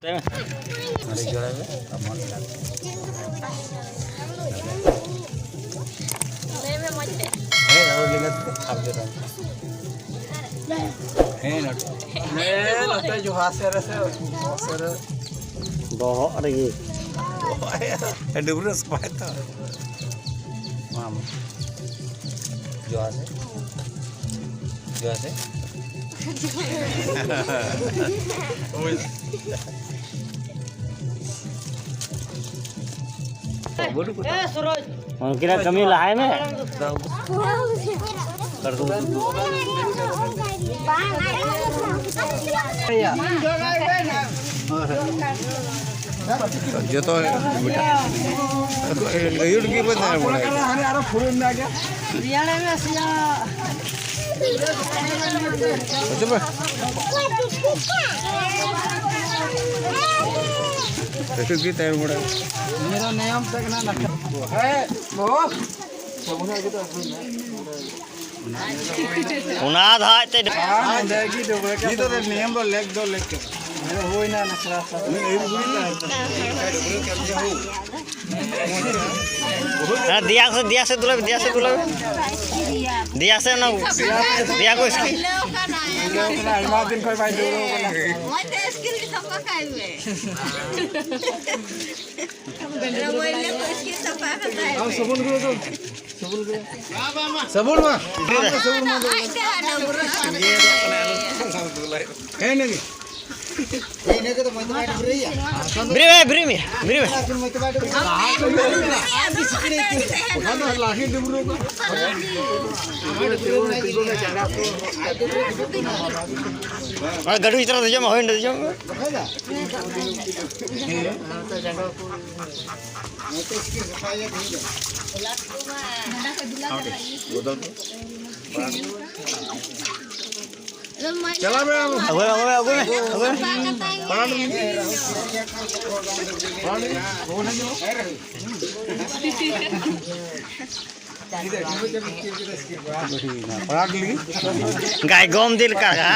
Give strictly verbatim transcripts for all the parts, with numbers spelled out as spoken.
ᱟᱹᱰᱤ ᱡᱳᱨ ᱟᱭ ᱢᱮ᱾ ᱞᱟᱹᱭ ᱢᱮ ᱢᱚᱡᱽ ᱛᱮ᱾ ᱦᱮᱸ, ᱨᱚᱲ ᱞᱮᱸᱜᱟ ᱛᱮ, ᱟᱨ ᱡᱳᱨ ᱟᱭ ᱢᱮ᱾ ᱦᱮᱸ, ᱱᱚᱰᱮ᱾ ᱦᱮᱸ, ᱱᱚᱛᱮ ᱡᱚᱦᱟᱨ ᱥᱮᱫ ᱨᱮ ᱥᱮ, ᱵᱚᱦᱚᱜ ᱥᱮᱫ ᱨᱮ᱾ ᱵᱚᱦᱚᱜ ᱨᱮᱜᱮ᱾ ᱰᱩᱵᱨᱟᱹ ᱥᱟᱯᱷᱟᱭ ᱛᱚ᱾ ᱢᱟ, ᱢᱟ᱾ ᱡᱚᱦᱟᱨ ᱥᱮ᱾ ᱡᱚᱦᱟᱨ ᱥᱮ᱾ ᱩᱱᱠᱤᱱᱟᱜ ᱠᱟᱹᱢᱤ ᱞᱟᱦᱟᱭ ᱢᱮ᱾ ᱡᱚᱛᱚ ᱟᱹᱭᱩᱨ ᱜᱮ ᱵᱟᱹᱧ ᱛᱟᱦᱮᱸ ᱵᱟᱲᱟᱭᱟ᱾ ᱟᱪᱪᱷᱟ, ᱵᱟ᱾ ᱟᱹᱭᱩᱨ ᱜᱮ ᱛᱟᱦᱮᱸ ᱵᱟᱲᱟᱭᱟ᱾ ᱢᱮᱨᱟ ᱱᱤᱭᱚᱢ ᱛᱮ ᱠᱟᱱᱟ ᱱᱟᱠᱷᱟ᱾ ᱦᱮᱸ, ᱵᱟᱹᱵᱩ᱾ ᱚᱱᱟ ᱫᱚ ᱟᱡ ᱛᱮ᱾ ᱱᱤᱭᱚᱢ ᱫᱚ ᱞᱮᱠ ᱫᱚ ᱞᱮᱠ ᱠᱟᱱᱟ᱾ ᱦᱩᱭᱱᱟ ᱱᱟᱠᱷᱟ᱾ ᱦᱮᱸ, ᱫᱮᱭᱟ ᱥᱮ, ᱫᱮᱭᱟ ᱥᱮ ᱫᱩᱞᱟᱹᱣ, ᱫᱮᱭᱟ ᱥᱮ ᱫᱩᱞᱟᱹᱣ᱾ ᱫᱮᱭᱟ ᱥᱮ ᱚᱱᱟ, ᱫᱮᱭᱟ ᱠᱚ ᱤᱥᱠᱤᱞ᱾ ᱟᱭᱢᱟ ᱫᱤᱱ ᱠᱷᱚᱱ ᱵᱟᱭ ᱫᱩᱲᱩᱵ ᱠᱟᱱᱟ᱾ ᱢᱚᱡᱽ ᱛᱮ ᱤᱥᱠᱤᱞ ᱜᱮ ᱥᱟᱯᱷᱟ ᱠᱟᱭ ᱢᱮ᱾ ᱨᱚᱢᱚᱭ ᱞᱮ ᱠᱚ ᱤᱥᱠᱤᱞ ᱥᱟᱯᱷᱟ ᱠᱟᱛᱟᱭ ᱢᱮ᱾ ᱥᱟᱵᱚᱱ ᱜᱩᱲᱟᱹ ᱫᱚ, ᱥᱟᱵᱚᱱ ᱜᱩᱲᱟᱹ᱾ ᱥᱟᱵᱚᱱ ᱢᱟ᱾ ᱟᱡ ᱛᱮ ᱦᱟᱱᱟ ᱵᱩᱨᱩ ᱦᱮᱸ, ᱱᱤᱭᱟᱹ᱾ ᱵᱨᱤ ᱢᱮ, ᱵᱨᱤ ᱢᱮ, ᱵᱨᱤ ᱢᱮ᱾ ᱟᱨ ᱜᱟᱹᱰᱩ ᱪᱮᱛᱟᱱ ᱨᱮ ᱫᱮᱡᱚᱜ ᱢᱮ, ᱦᱳᱭ, ᱚᱸᱰᱮ ᱫᱮᱡᱚᱜ ᱢᱮ᱾ ᱪᱟᱞᱟᱣ ᱢᱮ, ᱟᱹᱜᱩᱭ ᱢᱮ, ᱟᱹᱜᱩᱭ ᱢᱮ, ᱟᱹᱜᱩᱭ ᱢᱮ, ᱟᱹᱜᱩᱭ ᱢᱮ᱾ ᱯᱟᱲᱟᱜ ᱢᱮ᱾ ᱯᱟᱲᱟᱜ ᱢᱮ᱾ ᱜᱟᱭ ᱜᱚᱢ ᱫᱤᱞ ᱠᱟᱜᱼᱟ᱾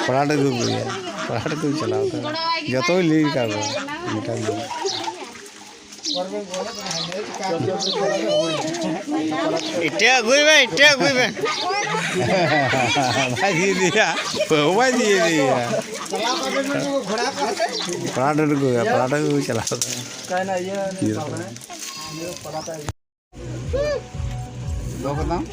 ᱯᱟᱲᱦᱟᱴ ᱟᱹᱜᱩ ᱠᱚ ᱦᱩᱭᱩᱜᱼᱟ᱾ ᱯᱟᱲᱦᱟᱴ ᱠᱚ ᱪᱟᱞᱟᱣ ᱠᱟᱱᱟ᱾ ᱡᱚᱛᱚ ᱞᱟᱹᱭ ᱠᱟᱜ ᱠᱚᱣᱟ᱾ ᱢᱮᱛᱟ ᱠᱚᱣᱟ᱾ ᱤᱴᱟᱹ ᱟᱹᱜᱩᱭ ᱢᱮ, ᱤᱴᱟᱹ ᱟᱹᱜᱩᱭ ᱢᱮ᱾ ᱵᱟᱭ ᱤᱫᱤᱭᱮᱫᱮᱭᱟ, ᱵᱟᱹᱦᱩ ᱵᱟᱭ ᱤᱫᱤᱭᱮᱫᱮᱭᱟ᱾ ᱯᱟᱲᱦᱟᱴ ᱟᱹᱜᱩ ᱠᱚ ᱦᱩᱭᱩᱜᱼᱟ, ᱯᱟᱲᱦᱟᱴ ᱟᱹᱜᱩ ᱪᱟᱞᱟᱣ ᱠᱟᱱᱟ᱾ ᱤᱭᱟᱹ ᱫᱚ᱾ ᱫᱚᱦᱚ ᱠᱟᱫᱟᱢ?